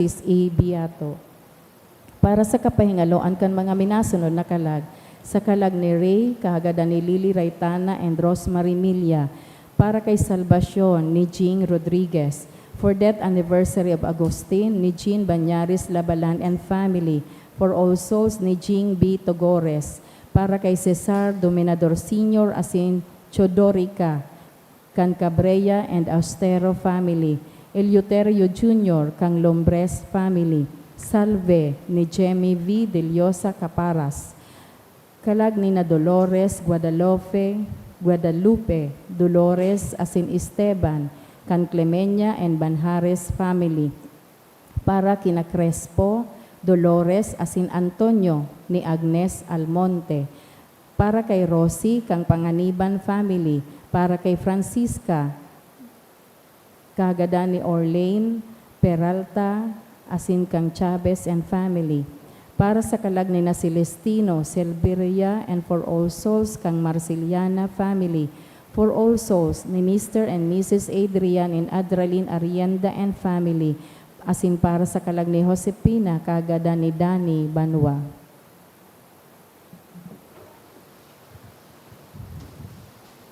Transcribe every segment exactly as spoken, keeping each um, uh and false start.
Francis A. Beato. Para sa kapahingaloan kan mga minasunod na kalag, sa kalag ni Ray, kahagadan ni Lily Raytana and Rosemary Milla, para kay salbasyon ni Jing Rodriguez, for death anniversary of Agustin ni Jean Banyaris Labalan and family, for all souls ni Jing B. Togores, para kay Cesar Dominador Senior asin Chodorica, kan Cabrera and Austero family, Eleuterio Junior kan Lombres family, Salve ni Jemmy V. Deliosa Caparas, kalag ni na Dolores Guadalupe, Guadalupe Dolores asin Esteban kan Clemenia and Banjares family, para kina Crespo, Dolores asin Antonio ni Agnes Almonte, para kay Rosie kan Panganiban family, para kay Francisca, kahagadan ni Orlane Peralta asin kan Chavez and family, para sa kalag ni na Celestino Silveria and for all souls kan Marceliana family, for all souls ni Mister and Missus Adrian and Adralin Arrienda and family, asin para sa kalag ni Josefina, kahagadan ni Danny Banwa.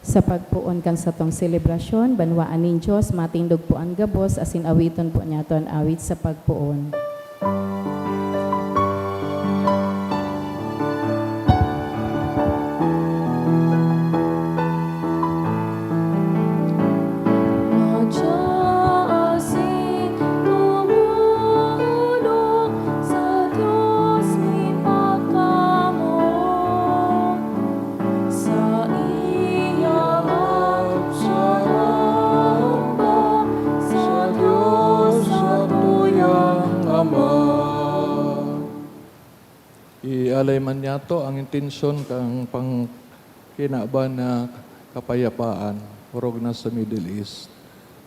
Sa pagpoon kan satong selebrasyon, banwaan nin Dios, matindog po an gabos, asin awiton po niyato an awit sa pagpoon. Madya asin tumulong sa Dios mi pagkamo. Saiya magsaramba sa Dios sa tuyang Ama. Ialay man niyato ang intensyon kan pangkinaban na kapayapaan, orog na sa Middle East.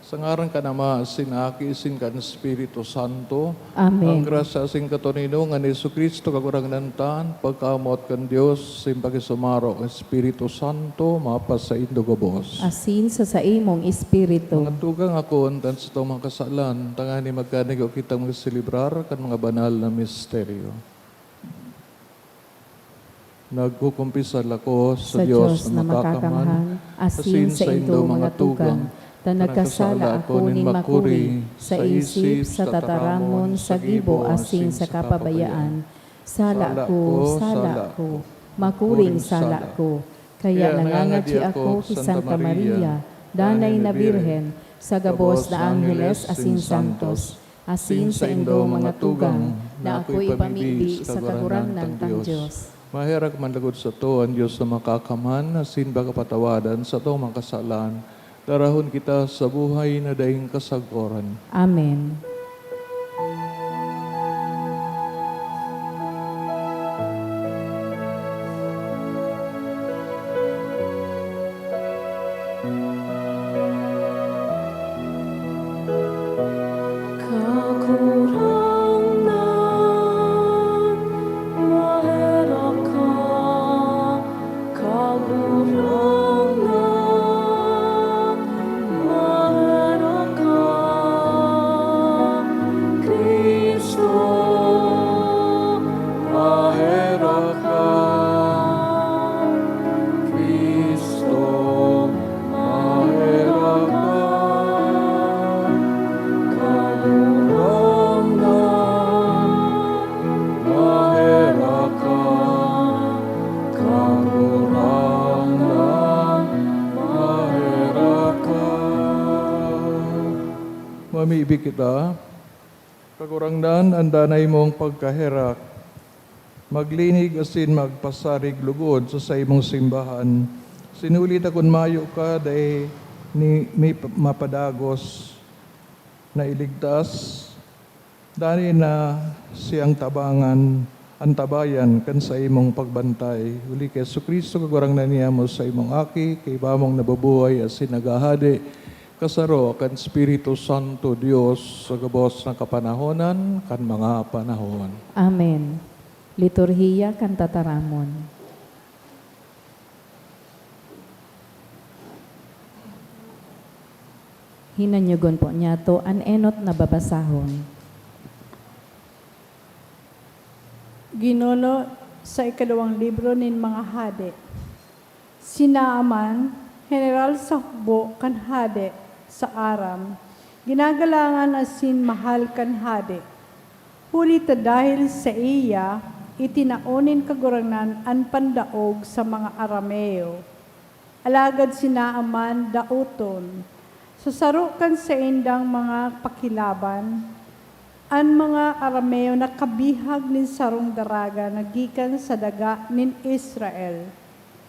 Sa ngaran kan Ama, asin Aki, asin kan Espiritu Santo. Amen. Ang grasya asin katoninongan ni Jesu-Cristo, Kagurangnan ta, an pagkamoot kan Dios, asin pakisumaro kan Espiritu Santo, mapasaindo gabos. Asin sa saimong espiritu. Mga tugang, akoon ta an satong mga kasalan, tanganing magkanigo kitang magselebrar kan mga banal na misteryo. Nagkukumpisal ako sa Dios na makakamhan, asin saindo mga tugang, ta nagkasala ako nin makuri sa isip, sa tataramon, sa gibo, asin sa kapabayaan. Sala ko, sala ko, makuring sala ko. Kaya nangangadi ako ki Santa Maria, Danay na Birhen, sa gabos na angheles asin santos, asin saindo mga tugang, na ako ipamibi sa Kagurangnan tang Dios. Maherak man logod sato an Dios na makakamhan, asin pakapatawadan satong mga kasalan, darahon kita sa buhay na daing kasagkoran. Amen. Kagurangnan, maherak ka. Kagurangnan, maherak ka. Cristo, maherak ka. Cristo, maherak ka. Kagurangnan, maherak ka. Kagurangnan, maherak ka. Mamibi kita. Kagurangnan, an danay mong pagkaherak, maglinig asin magpasarig logod sa saimong simbahan. Asin huli ta kun mayo ka, dai ni, mi, mapadagos na iligtas, danay na siyang tabangan, antabayan kan saimong pagbantay. Huli ki Jesu-Cristo, Kagurangnan niamo, saimong Aki, kaiba mong nabubuhay asin naghahade, kasaro kan Espiritu Santo, Dios, sa gabos na kapanahonan kan mga panahon. Amen. Liturhiya kan Tataramon. Hinanyogon po niyato an enot na babasahon. Ginuno sa ikaduwang libro nin mga Hade. Si Naaman, heneral sa hukbo kan hade sa Aram, ginagalangan asin mahal kan hade. Huli ta dahil saiya, itinao nin Kagurangnan an pandaog sa mga Arameo. Alagad si Naaman daoton. Sa saro kan saindang mga pakilaban, an mga Arameo nakabihag nin sarong daraga na gikan sa daga nin Israel.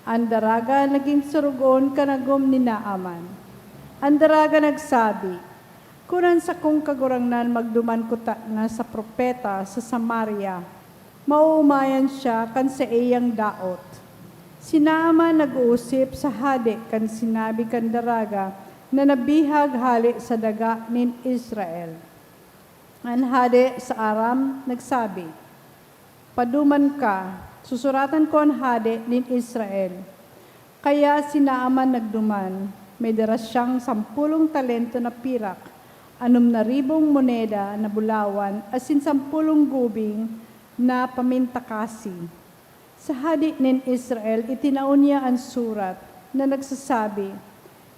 An daraga nagin sorogoon kan agom ni Naaman. An daraga nagsabi, "Kun an sakong Kagurangnan magduman kutana sa propeta sa Samaria, maoomayan siya kan saiyang daot." Si Naaman nag-oosip sa hade kan sinabi kan daraga na nabihag hale sa daga nin Israel. An hade sa Aram nagsabi, "Paduman ka, susuratan ko an hade nin Israel." Kaya si Naaman nagduman. May dara siyang sampolong talento na pirak, anom na ribong moneda na bulawan, asin sampolong gubing na pamintakasi. Sa hade nin Israel, itinao niya an surat na nagsasabi,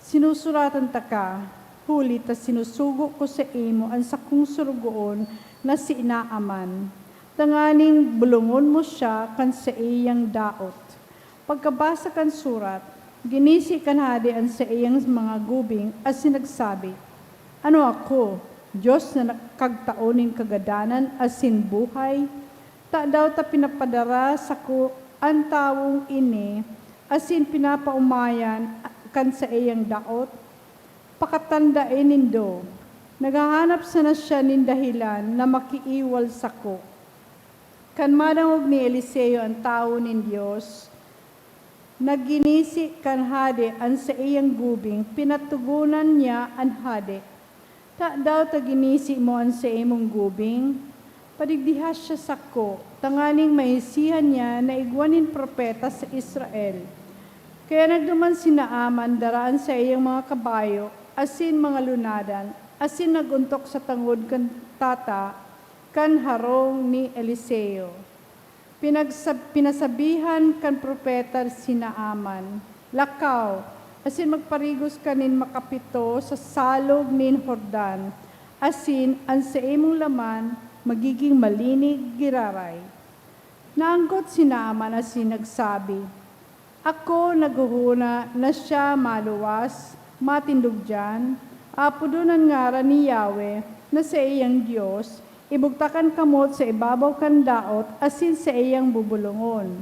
"Sinusuratan taka, huli ta sinusugo ko saimo an sakong sorogoon na si Naaman, tanganing bulongon mo siya kan saiyang daot." Pagkabasa kan surat, ginisi kan hade an saiyang mga gubing asin nagsabi, "Ano ako, Dios na nakagtao nin kagadanan asin buhay? Tadaw ta pinapadara sako an tawong ini asin pinapaomayan kan saiyang daot? Pakatandai nindo, naghahanap sana siya nin dahelan na makiiwal sako." Kan madangog ni Eliseo an tawo nin Dios, na ginisi kan hade an saiyang gubing, pinatogonan niya an hade, "Tadaw ta ginisi mo an saimong gubing? Padigdiha siya sako, tanganing maisihan niya na igwa nin propeta sa Israel." Kaya nagduman si Naaman, dara an saiyang mga kabayo asin mga lunadan, asin nag-ontok sa tangod kan tata kan harong ni Eliseo. Pinagsa-, pinasabihan kan propeta si Naaman, "Lakaw, asin magparigos ka nin makapito sa salog nin Jordan, asin an saimong laman magiging malinig giraray." Naanggot si Naaman asin nagsabi, "Ako naghohona na siya maluwas, matindog diyan, apodon an ngaran ni Yahweh na saiyang Dios, ibugtak an kamot sa ibabaw kan daot asin saiyang bubulongon.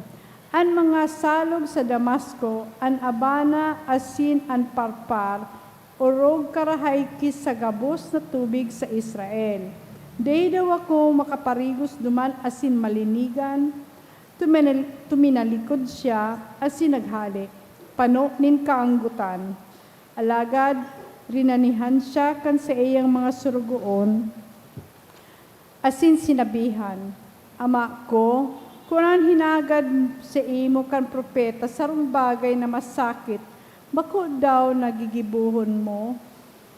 An mga salog sa Damasco, an Abana asin an Parpar, orog karahay ki sa gabos na tubig sa Israel. Dai daw ako makaparigos duman asin malinigan?" Tuminal-, tuminalikod siya asin naghale, pano nin kaanggotan. Alagad rinanihan siya kan saiyang mga sorogoon asin sinabihan, "Ama ko, kun an hinagad saimo kan propeta sarong bagay na masakit, bako daw na gigibohon mo?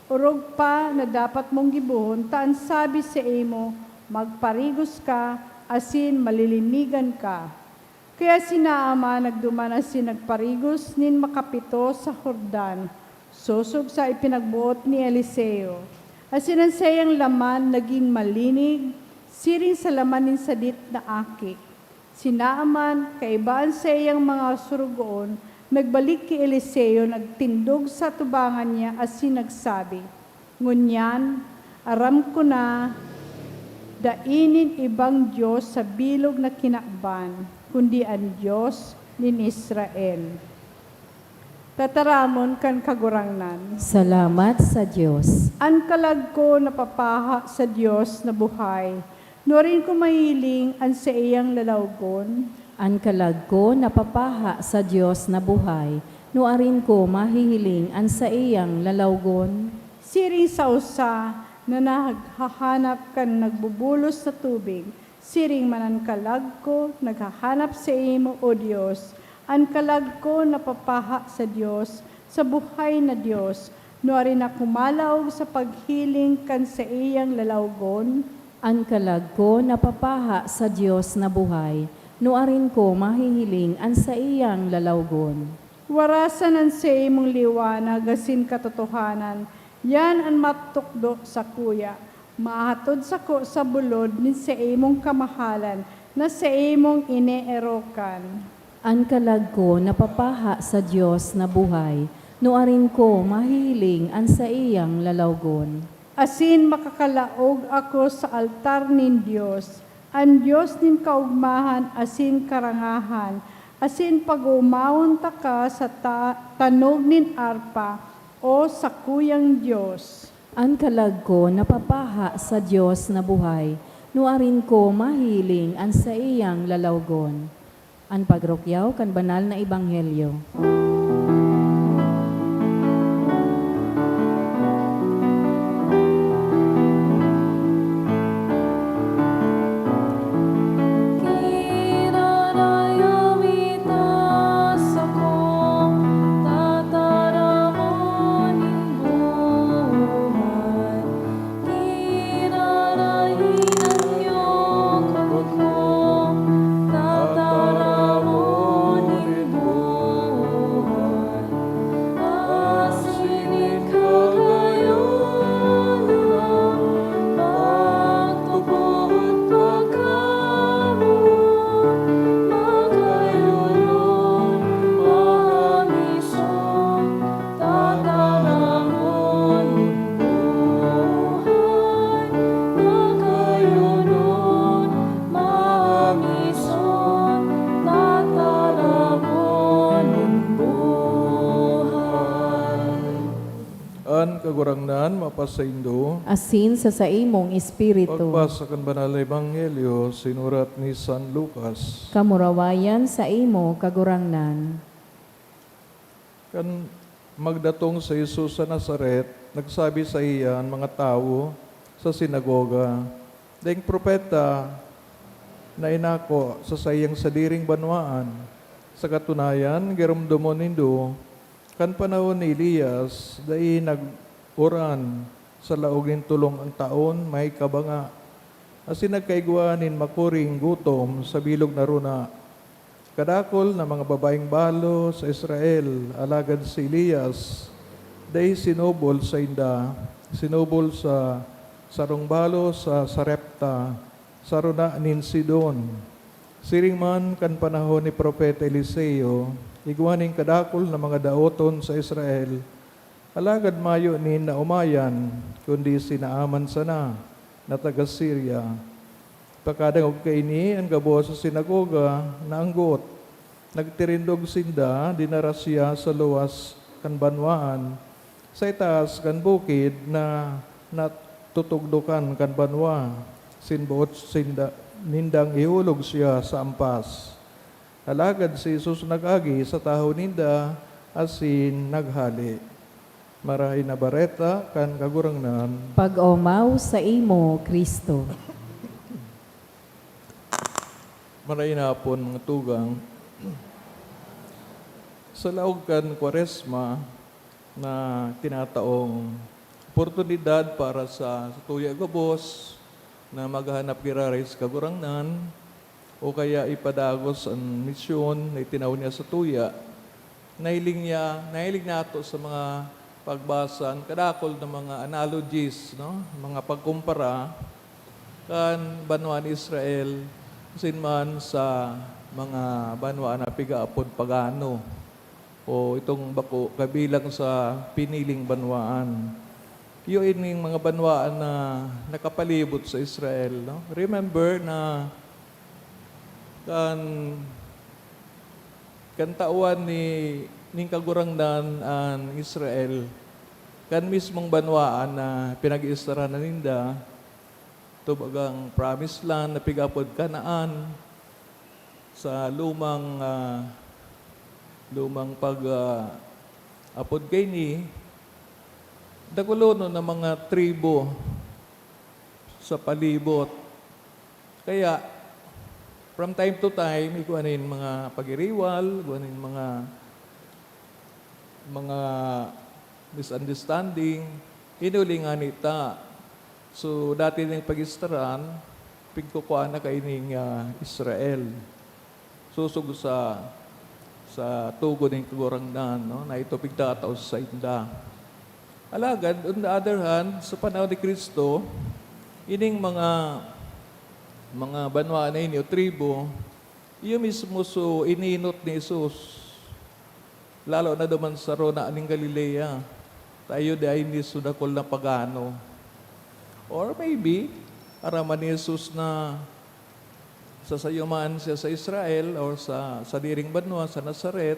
Orog pa na dapat mong gibohon ta an sabi saimo, 'Magparigos ka, asin malilinigan ka.'" Kaya si Naaman nagduman asin nagparigos nin makapito sa Jordan, sosog sa ipinagboot ni Eliseo. Asin an saiyang laman nagin malinig, siring sa laman nin sadit na aki. Si Naaman, kaiba an saiyang mga sorogoon, nagbalik ki Eliseo, nagtindog sa atubangan niya asin nagsabi, "Ngunyan, aram ko na dai nin ibang Dios sa bilog na kinaban, kundi an Dios nin Israel." Tataramon kan Kagurangnan. Salamat sa Dios. An kalag ko napapaha sa Dios na buhay, nuarin ko mahihiling an saiyang lalawgon. An kalag ko napapaha sa Dios na buhay, nuarin ko mahihiling an saiyang lalawgon. Siring sa usa na naghahanap kan nagbubulos na tubig, siring man an kalag ko naghahanap saimo, O Dios. An kalag ko napapaha sa Dios, sa buhay na Dios. Nuarin ako malaog sa paghiling kan saiyang lalawgon. An kalag ko napapaha sa Dios na buhay, nuarin ko mahihiling an saiyang lalawgon. Warasan an saimong liwanag asin katotohanan, yan an matukdo sakuya. Mahatod sako sa bulod nin saimong kamahalan na saimong ineerokan. An kalag ko napapaha sa Dios na buhay, nuarin ko mahihiling an saiyang lalawgon. Asin makakalaog ako sa altar nin Dios, an Dios nin kaogmahan asin karangahan, asin pag-oomawon taka sa ta-, tanog nin arpa, O sakuyang Dios. An kalag ko napapaha sa Dios na buhay, nuarin ko mahiling an saiyang lalawgon. An pagrukyaw kan banal na ebanghelyo. Kinarayaw ita sakong tataramon nin buhay. Kinarayaw niyo kong tataramon nin buhay. Asin ikaw kayo na magtubod pagkamuon, magkayunon, maamisan, tataramon buhay, magkayunon, maamisan, tataramon buhay. An Kagurangnan mapasaindo. Asin sa saimong espiritu. Pagbasa kan Banal na Ebanghelyo sinurat ni San Lucas. Kamurawayan saimo, Kagurangnan. Kan magdatong si Jesus sa Nazaret, nagsabi saiya an mga tawo sa sinagoga, "Daing propeta na inako sa saiyang sadiring banwaan. Sa katunayan, giromdomon nindo, kan panahon ni Elias, dai nag-uran, sa laog nin tolong taon may kabanga, asin nagkaigwa nin makuring gutom sa bilog na rona. Kadakul na mga babaeng balo sa Israel, alagad si Elias dai sinubol sainda, sinubol sa sarong balo sa Sarepta, sa rona nin Sidon. Siring man kan panahon ni Propeta Eliseo, igwa nin kadakul na mga daoton sa Israel, alagad mayo nin naomayan, kundi si Naaman sana, na taga Siria. Pakadangog kaini, an gabos sa sinagoga naanggot. Nagtirindog sinda, dinara siya sa luwas kan banwaan, sa itaas kan bukid na natutugdokan kan banwa, sin boot sinda, nindang ihulog siya sa ampas. Alagad si Jesus nag-agi sa tahaw ninda asin naghale. Marahay na Bareta kan Kagurangnan. Pag-omaw saimo, Cristo. Marahay na hapon, mga tugang. Sa laog kan Kwaresma na tinataong oportunidad para sa, sa tuya gabos na maghahanap giraray sa Kagurangnan, o kaya ipadagos an misyon na itinao niya sa tuya. Nahiling niya, nahiling nato sa mga pagbasa an kadakul na mga analogies, no? Mga pagkumpara kan banwa ni Israel, asin man sa mga banwa na pigaapod pagano, o itong bako kabilang sa piniling banwaan. Iyo ining mga banwaan na nakapalibot sa Israel, no? Remember na kan, kan tawan ni, nin Kagurangnan an Israel, kan mismong banwaan na pinag-iistarhan na ninda, tubagang Promised Land, na pig-apod Canaan, sa lumang, ah, lumang pag, ah, apod kaini, dakulonon na mga tribo sa palibot. Kaya, from time to time, igwa nin mga pagiriwal, igwa nin mga, mga misunderstanding. Huli ngani ta, So, dati ning pag-istaran, pigkukuha na kaining, ah, Israel. Sosog sa, sa tugon ning Kagurangnan, no, na ito pigtatao sa sainda. Alagad, on the other hand, sa panahon ni Cristo, ining mga, mga banwa na ini o tribo, iyo mismo so ininot ni Jesus. Lalo na duman sa rona ning Galilea, tayo dai ni so dakul na pagano. Or maybe, aram man ni Jesus na sasayumaan siya sa Israel or sa sadiring banwa, sa Nazaret,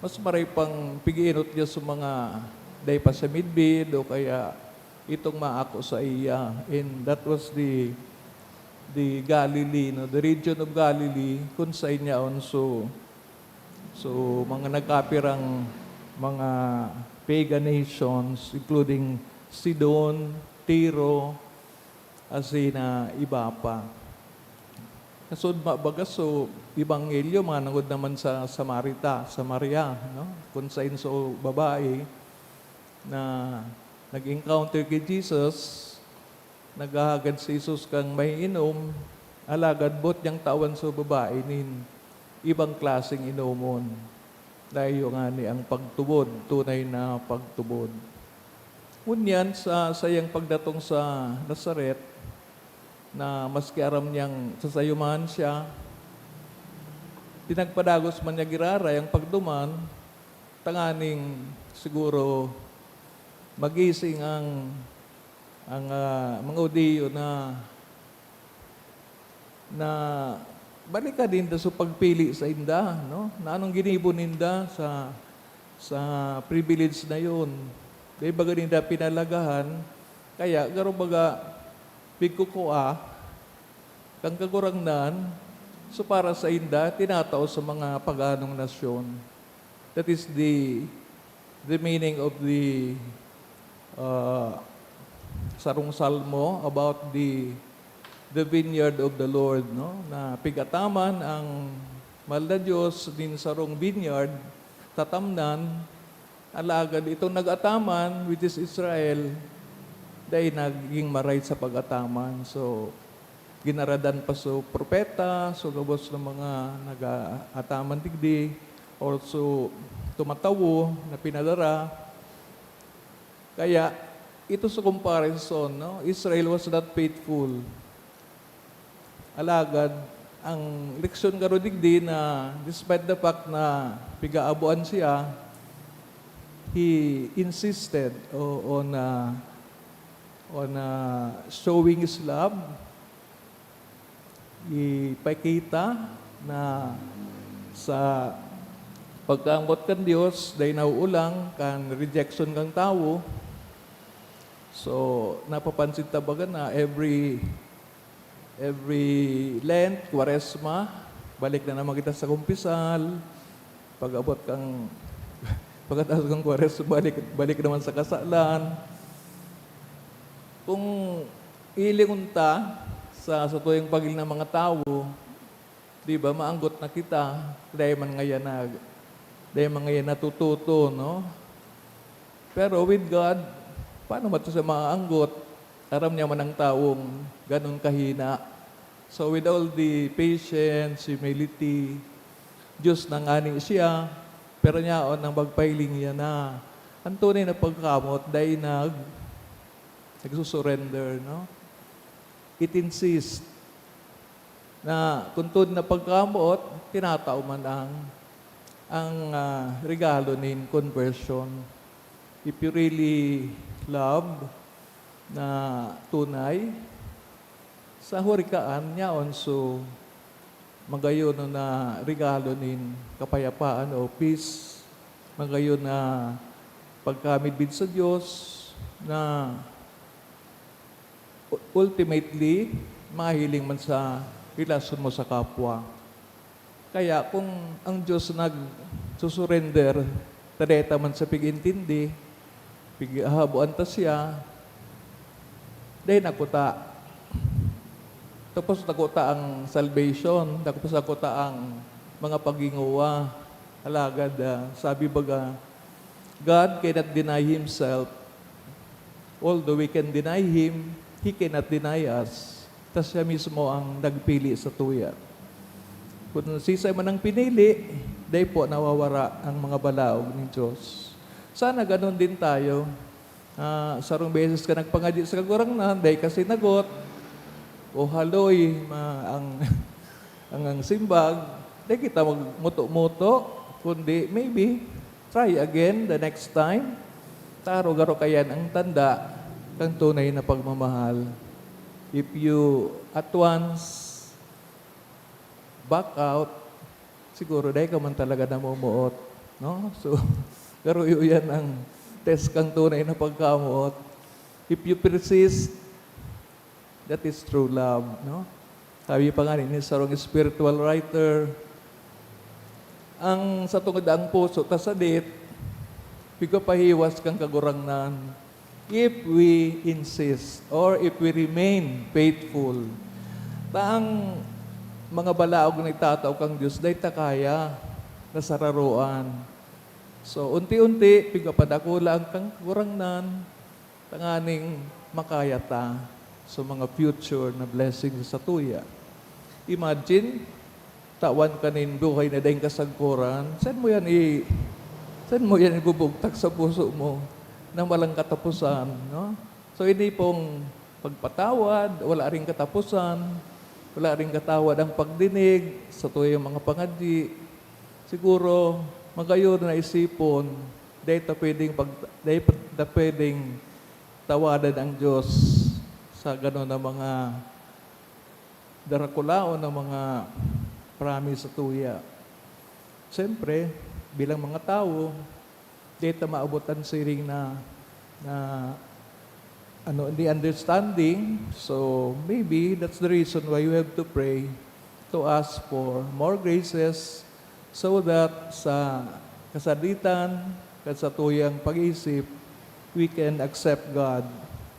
mas maray pang pig-iinot niya sa mga dai pa siya midbid o kaya itong maako sa iya. And that was the, the Galilee, no? The region of Galilee, kung sa inyaon. So, so, mga nagkapirang mga pagan nations, including Sidon, Tiro, asin na iba pa. Kasod ma-, baga so, ebanghelyo manangod naman sa Samarita, Samaria, no? Kung sain so babae na nag-encounter ki Jesus, naghahagad si Jesus kan maiinom, alagad boot niyang tawan so babae nin ibang klaseng inomon. Dai iyo ngani ang pagtubod, tunay na pagtubod. Ngunyan, sa saiyang pagdatong sa Nazaret, na maski aram niyang sasayumaan siya, pinagpadagos man niya giraray ang pagduman, tanganing siguro magising ang, ang, ah, mga Judio na, na balikan ninda so pagpili sainda, no? Na anong ginibo ninda sa, sa privilege na yon? Dai baga ninda pinalagahan, kaya garo baga pigkukua kan Kagurangnan, so para sainda, tinatao sa mga paganong nasyon. That is the, the meaning of the, uh, sarong salmo about the, the vineyard of the Lord, no? Na pig-ataman ang mahal na Dios nin sarong vineyard, tatamnan, alagad itong nag-ataman, which is Israel, dai naging maray sa pag-ataman. So, ginaradan pa so propeta, so gabos na mga nag-aataman digdi, or so tumatawo na pinadara. Kaya, ito sa comparison, no? Israel was not faithful. Alagad, ang leksyon garo digdi na despite the fact na pigaabuan siya, he insisted o, on, ah, on, ah, showing his love. Ipakita na sa pagkaanggot kan Dios, dai nauulang kan rejection kan tawo. So, napapansin ta baga na every, every Lent, Kwaresma, balik na naman kita sa kumpisal. Pag-abot kang, pagkatapos kang Kwaresma, balik, balik naman sa kasalan. Kung ilingon ta sa, sa tuyang pagil ng mga tawo, di ba, maanggot na kita, dai man ngayan na, dai man ngayan natututo, no? Pero with God, paano man to siya maaanggot? Aram niya man ang tawong ganun kahina. So with all the patience, humility, Diyos na ngani siya, pero nyaon ang magpahiling niya na ang tunay na pagkamot, dai nag-, nagsusurrender, no? It insists na kung tunay na pagkamot, tinatao man ang, ang, ah, regalo nin conversion. If you really love na tunay, sa hurikaan, nyaon so magayon na regalo nin kapayapaan o peace, magayon na pagkamidbid sa Dios na u-, ultimately, mahiling man sa relasyon mo sa kapwa. Kaya kung ang Dios nagsusurrender, ta dai ta man siya pig-intindi, pig-ahaboan ta siya, dai nakuta. Tapos nakuta ang salvation, tapos nakuta ang mga paghingowa. Alagad, ah, sabi baga, "God cannot deny himself." Although we can deny Him, He cannot deny us. Ta siya mismo ang nagpili satuya. Kun siisay man ang pinili, dai po nawawara ang mga balaog nin Dios. Sana ganon din tayo. Ah, sarong beses ka nagpangadyi sa Kagurangnan, dai ka sinagot, o haloy, ma-, ang, ang, ang simbag, dai kita magmuto-muto, kundi maybe, try again the next time. Taro garo kayan ang tanda kan tunay na pagmamahal. If you at once back out, siguro dai ka man talaga namumuot, no? So, garo iyo yan ang test kang tunay na pagkamuot. If you persist, that is true love, no? Sabi pa nga ni sarong spiritual writer, "Ang sa tungod ang puso ta sadit, pigpapahiwas kan Kagurangnan if we insist or if we remain faithful." Ta ang mga balaog na itatao kan Dios, dai ta kaya na sararoan. So, unti-unti, pigpapadakula ang kan-, Kagurangnan, tanganing makaya ta sa mga future na blessings sa satuya. Imagine, tawan ka nin buhay na daing kasagkoran, saan mo yan i-, saan mo yan ibubugtak sa puso mo na walang katapusan, no? So, ini pong pagpatawad, wala ring katapusan, wala ring katawad ang pagdinig sa tuyang mga pangadyi. Siguro, magayon na isipon, dai ta pwedeng pag-, dai ta pwedeng tawadan ang Diyos sa ganon na mga darakulaon na mga promise sa tuya. Siyempre, bilang mga tawo, di ta maabot an siring na, na, ano, the understanding. So, maybe that's the reason why you have to pray to ask for more graces so that sa kasaditan kan satuyang pag-iisip, we can accept God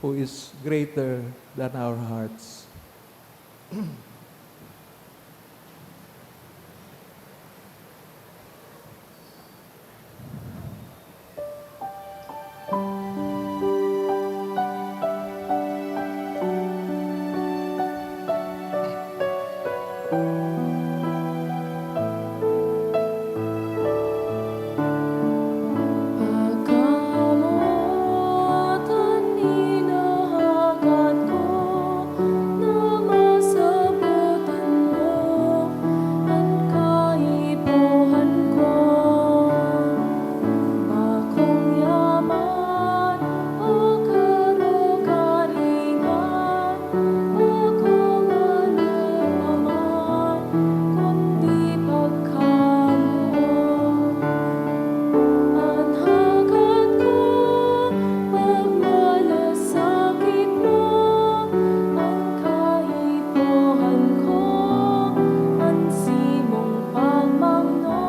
who is greater than our hearts. Pagkamotan ni nahakat ko na masabotan mo an kaipuhan ko. Bakong yaman o karugaringan, bakong ano pa man, kundi pagkamoot. An hakat ko, pagmalasakit mo, an kaipuhan ko, an simong pagmangno.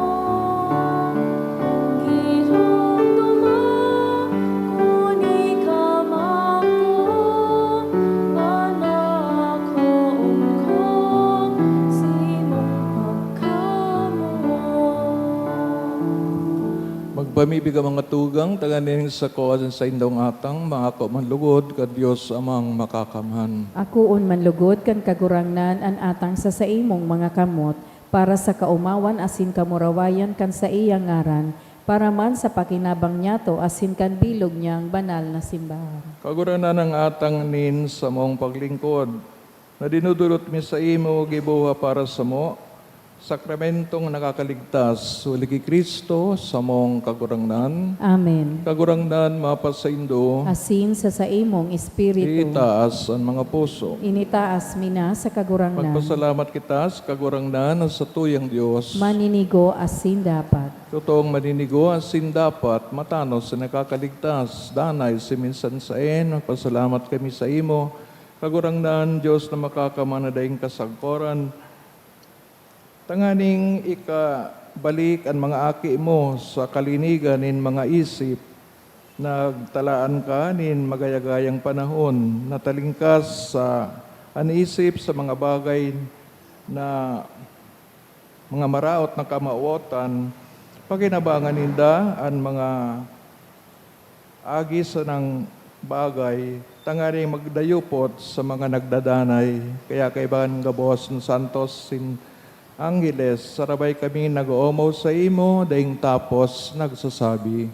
Giromdoma ko ni kamako, panakoon ko simong pagkamoot. Magpamibi ka, mga tugang, tanganing sako asin saindong atang maako man lugod kan Dios Amang Makakamhan. Akoon man lugod kan Kagurangnan an atang sa saimong mga kamot, para sa kaomawan asin kamurawayan kan saiyang ngaran, para man sa pakinabang niyato asin kan bilog niyang banal na simbahan. Kagurangnan, an atang nin samong paglingkod na dinudulot mi saimo, giboha para samo, sakramentong nakakaligtas, huli ki Cristo, samong Kagurangnan. Amen. Kagurangnan, mapasaindo. Asin sa saimong espiritu. Itaas an mga puso. Initaas mi na sa Kagurangnan. Magpasalamat kita sa Kagurangnan, sa tuyang Dios. Maninigo asin dapat. Totoong maninigo asin dapat, matanos na nakakaligtas, danay si minsan saen, magpasalamat kami saimo, Kagurangnan, Dios na Makakamhan na daing kasagkoran, tanganing ikabalik an mga aki mo sa kalinigan nin mga isip. Nagtalaan ka nin magayagayang panahon na talingkas sa an isip sa mga bagay na mga maraot na kamawotan, pakinabangan ninda an mga agi sanang bagay, tanganing magdayupot sa mga nagdadanay. Kaya kaiba kan gabos na santos sin angheles, sarabay kami nag-oomaw saimo, daing tapos nagsasabi,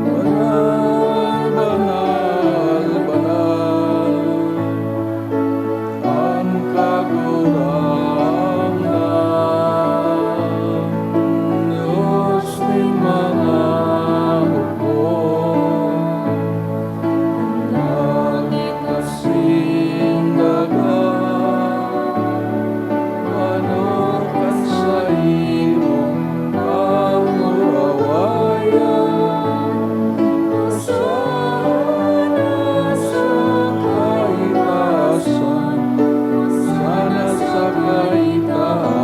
"Banal, banal, banal an Kagurangnan, Dios nin mga hukbong." Langit asin daga, ano kan saimong kamurawayan? Hosana sa kaitaasan, Hosana sa kaitaasan.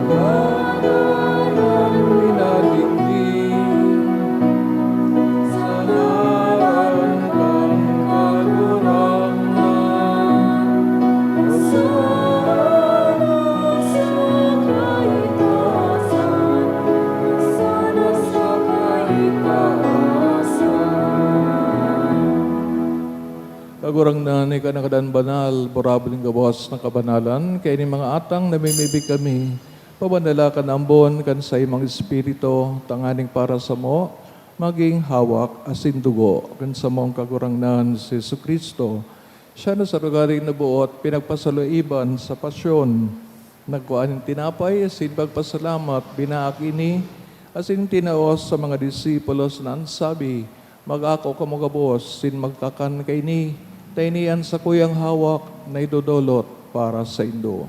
Alagad an minadigdi sa ngaran kan Kagurangnan, Hosana sa kaitaasan, Hosana sa kaitaasan. Kagurangnan, ika na kadan banal, burabod nin gabos na kabanalan, kaya nin mga atang namimibi kami, pabanala kan ambon kan saimong Espiritu, tanganing para samo, maging hawak asin dugo kan samong Kagurangnan si Jesu-Cristo. Siya na sa lugaring naboot, pinagpasaloiban sa pasyon. Nagkua nin tinapay asin pagpasalamat, binaak ini asin tinao sa mga disipulos na an sabi, "Mag-ako kamo gabos sin magkakan kaini, ta ini an sakuyang hawak na idodolot para saindo."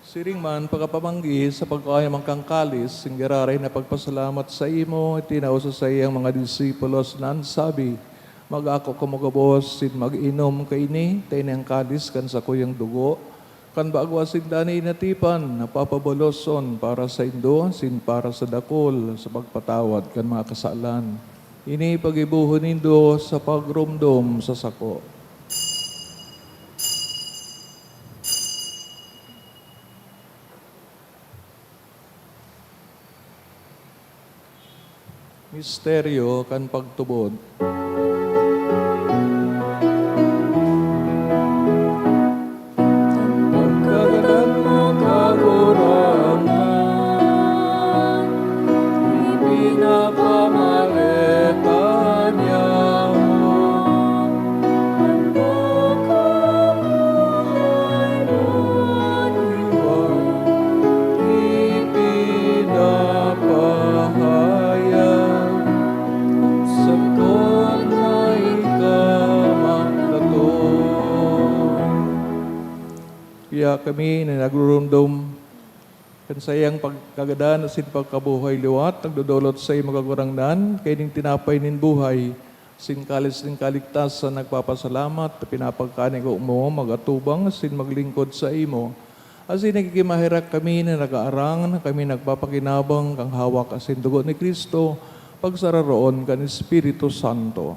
Siring man, pagkapamanggi sa pagkaomaw kan kalis, sin giraray na pagpasalamat saimo, itinao sa saiyang mga disipulos na an sabi, "Mag-ako kamo gabos sin mag-inom kaini, ta ini an kalis kan sakuyang dugo, kan bago asin danay na tipan, na papaboloson para saindo asin para sa dakul sa pagpatawad kan mga kasalan. Ini paggibohon nindo sa pagromdom sa sako." Misteryo kan pagtubod. Pagkagadan mo, Kagurangnan, ipinapamaleta niya mo. An pagkabuhay na liwat ipinapahayag, sakot na ika magdatong. Kaya kami na nagrurumdom kan saiyang pagkagadan asin pagkabuhay liwat, nagdodolot saimo, Kagurangnan, kaining tinapay nin buhay, asin kalis nin kaligtasan, nagpapasalamat ta pinapagkanigo mo mag-atubang asin maglingkod saimo. Asin nagkikimaherak kami na nag-aarang na kami nagpapakinabang kan hawak asin dugo ni Cristo, pagsararoon kan Espiritu Santo.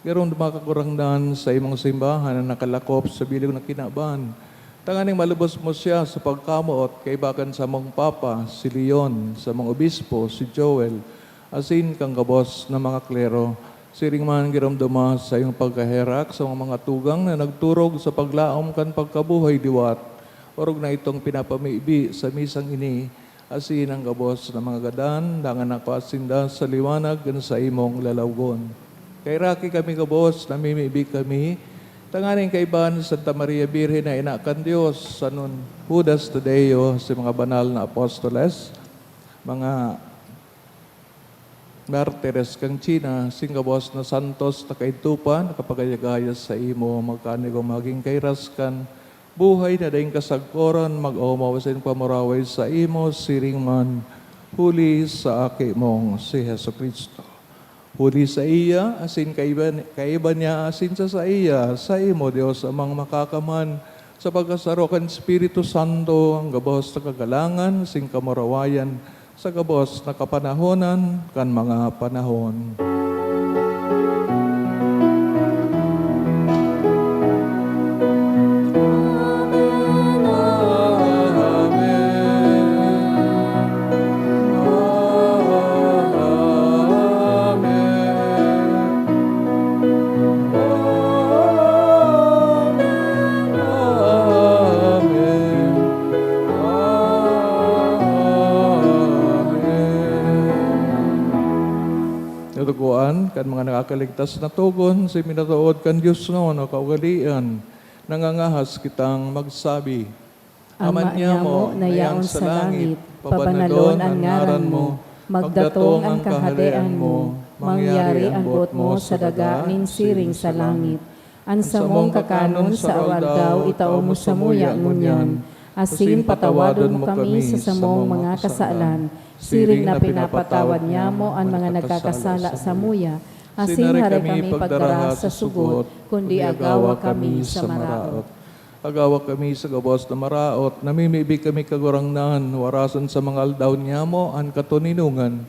Garo, mga Kagurangnan, saimong simbahan na nakalakop sa bilog na kinaban, tanganing malubos mo siya sa pagkamoot kaiba kan samong Papa, si Leon, samong Obispo, si Joel, asin kan gabos na mga klero. Siring man, giromdoma saimong pagkaherak sa mga, mga tugang na nagturog sa paglaom kan pagkabuhay liwat, orog na itong pinapamibi sa misang ini, asin an gabos na mga gadan, dangan nakua sinda sa liwanag kan saimong lalawgon. Kaheraki kami gabos, namimibi kami, tanganing kaiba ni Santa Maria Birhen na Ina kan Dios, San Judas Tadeo, si mga banal na apostoles, mga martires kan China, asin gabos na santos na kaidto pa, nakapagayagaya saimo, magkanigo magin kairas kan buhay na daing kasagkoran, mag-omaw asin pamuraway saimo, siring man, huli sa Aki mong si Jesu-Cristo. Huli saiya, asin kaiba, kaiba niya, asin sa saiya, saimo, Dios Amang Makakaman, Sa pagkasaro kan Espiritu Santo, an gabos na kagalangan asin kamurawayan sa gabos na kapanahonan kan mga panahon. Amen. Amen. Amen. Amen. Amen. Amen. Tutukoan kan mga nakakaligtas na togon, si minatood kan Dios na kaugalian, nangangahas kitang magsabi, Ama niamo na yaon sa langit, pabanalon an ngaran mo, magdatong an kahadean mo, mangyari an boot mo sa daga nin siring sa langit. An samong kakanon sa aldaw itao mo samuya ngunyan, asin patawadon mo kami sa samong mga kasalan, siring na pinapatawad niamo an mga nagkakasala samuya, asin hare kami pagdaraha sa sugot, kundi agawa kami sa maraot. Agawa kami sa gabos na maraot, namimibi kami, Kagurangnan, warasan sa mga aldaw niamo an katoninongan,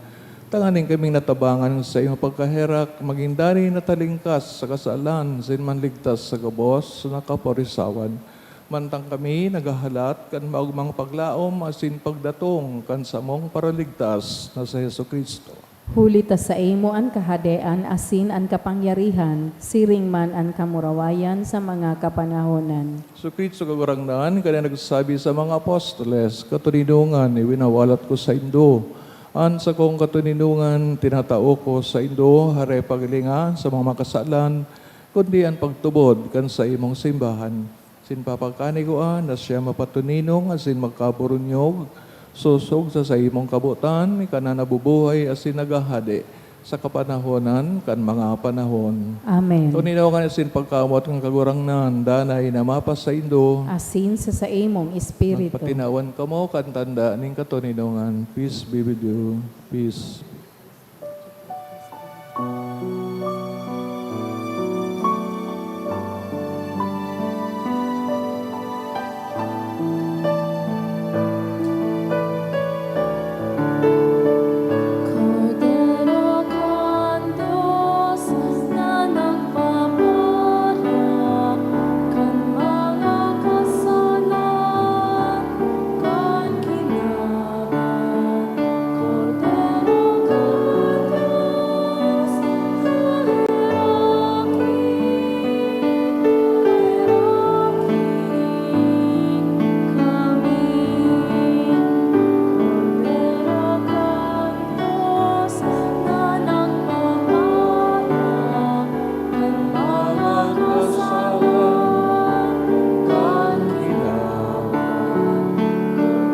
tanganing kaming natabangan sa imong pagkaherak, magin danay na talingkas sa kasalan, asin manligtas sa gabos na kaporisawan. Mantang kami naghahalat kan maogmang paglaom asin pagdatong kan samong Paraligtas na si Jesu-Cristo. Huli ta saimo an kahadean asin an kapangyarihan, siring man an kamurawayan sa mga kapanahonan. Si Cristo Kagurangnan, kaya nagsabi sa mga apostoles, "Katoninongan, iwinawalat ko saindo. An sakong katoninongan, tinatao ko saindo, hare paghilinga sa mga makasalan, kundi an pagtubod kan saimong simbahan." Sin papagkanigua na siya mapatoninong asin magkaburunyog, sosog sa saimong kabotan, ika na nabubuhay asin naghahade sa kapanahonan kan mga panahon. Amen. Toninongan asin pagkamoot kan Kagurangnan, danay na mapasaindo. Asin sa saimong espiritu. Magpatinawan kamo kan tanda nin katoninongan. Peace be with you. Peace. Kordero kan Dios na nagpapara kan mga kasalan kan kinaban. Kordero kan Dios, kaheraki, kaheraki kami. Kordero kan Dios na nagpapara kan mga kasalan kan kinaban.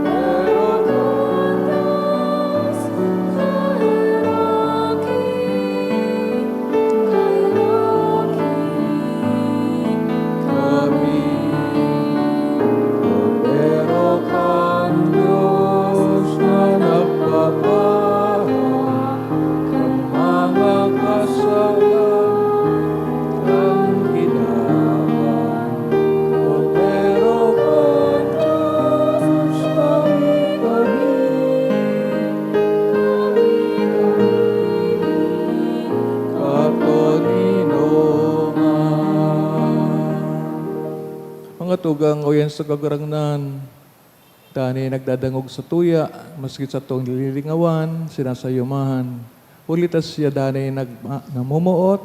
Kordero kan Dios, kaheraki, kaheraki kami. Kordero kan Dios na nagpapara kan mga kasalan kan kinaban. Kordero kan Dios, tabi kami, tabi kami, katoninongan. Mga tugang, uyan sa Kagurangnan, danay nagdadangog sa tuya, maski satong nililingawan, sinasayumahan. Huli ta siya danay nagma-, namomoot,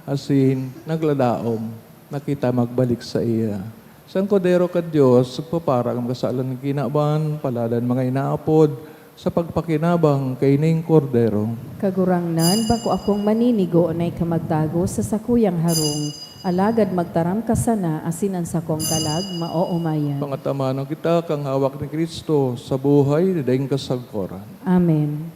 asin naglalaom, na kita magbalik saiya. Sa Kordero kan Dios, nagpapara kan kasalan kan kinaban, paladan mga inaapod, sa pagpakinabang kaining Kordero. Kagurangnan, bako akong maninigo na ika magtago sa sakuyang harong, alagad magtaram ka sana asin an sakong kalag maoomayan. Pangatamanon kita kan hawak ni Cristo sa buhay na daing kasagkoran. Amen.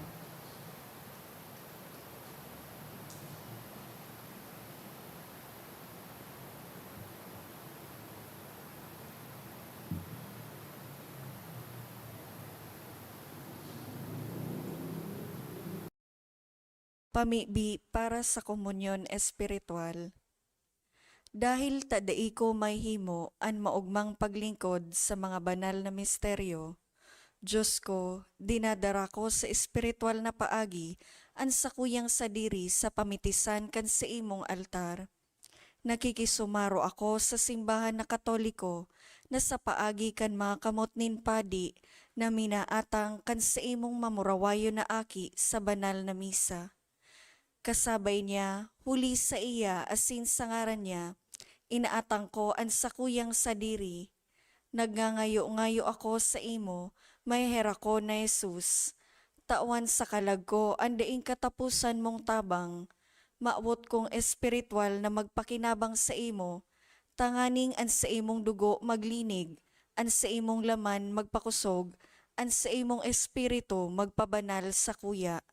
Pamibi para sa komunyon espiritual. Dahil ta dai ko mahihimo an maogmang paglingkod sa mga banal na misteryo, Dios ko, dinadara ko sa espiritual na paagi an sakuyang sadiri sa pamitisan kan saimong altar. Nakikisumaro ako sa simbahan na Katoliko na sa paagi kan mga kamot nin padi na minaatang kan saimong mamurawayon na aki sa banal na misa. Kasabay niya, huli saiya asin sa ngaran niya, inaatang ko an sakuyang sadiri. Nagngangayo-ngayo ako saimo, maheherakon na Jesus. Tawan sa kalag ko an daing kataposan mong tabang. Mawot kong espiritual na magpakinabang saimo, tanganing an saimong dugo maglinig, an saimong laman magpakosog, an saimong espiritu magpabanal sakuya.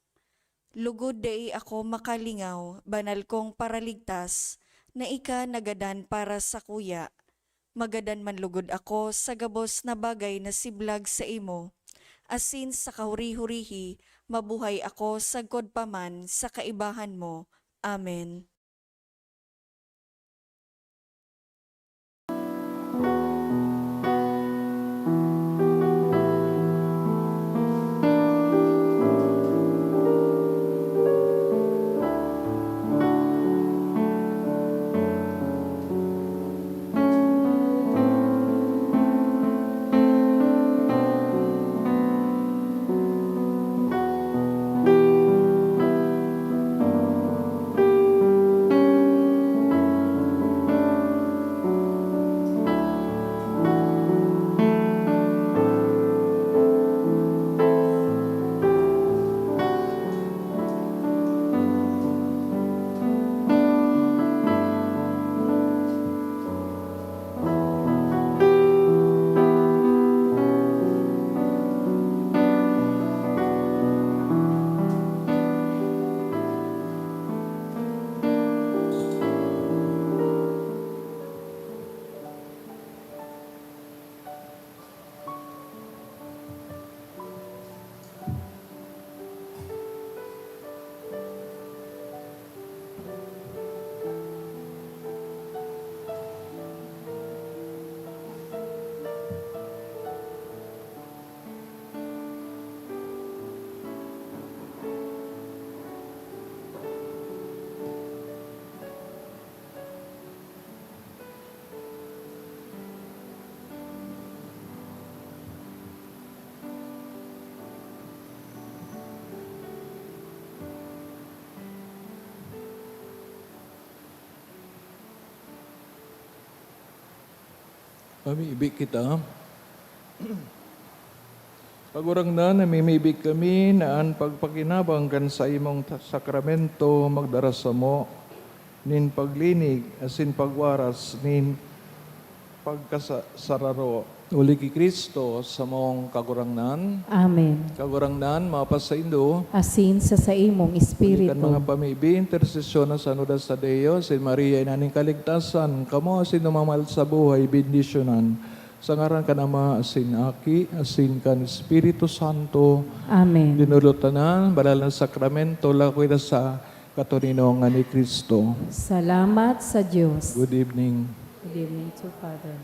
Lugod dai ako makalingaw, banal kong Paraligtas, na ika nagadan para sakuya. Magadan man lugod ako sa gabos na bagay na siblag saimo, asin sa kahuri-hurihi mabuhay ako sagkod pa man sa kaibahan mo. Amen. Mamibi kita. Kagurangnan, namimibi kami na an pagpakinabang kan saimong ta-, sakramento magdara samo nin paglinig asin pagwaras nin pagkasararo. Huli ki Cristo, samong Kagurangnan. Amen. Kagurangnan, mapasaindo. Asin sa saimong Huli kan espiritu. Mga pamibi, intersesyon na sa nudas sa Dios, si Maria, ina nin kaligtasan, kamo asin tumamad sa buhay, bendisyonan. Sa ngaran kan Ama, asin Aki, asin kan Espiritu Santo. Amen. Dinulot ta na an banal na sakramento, lakoy na sa katoninongan ni Cristo. Salamat sa Dios. Good evening. Good evening to Father.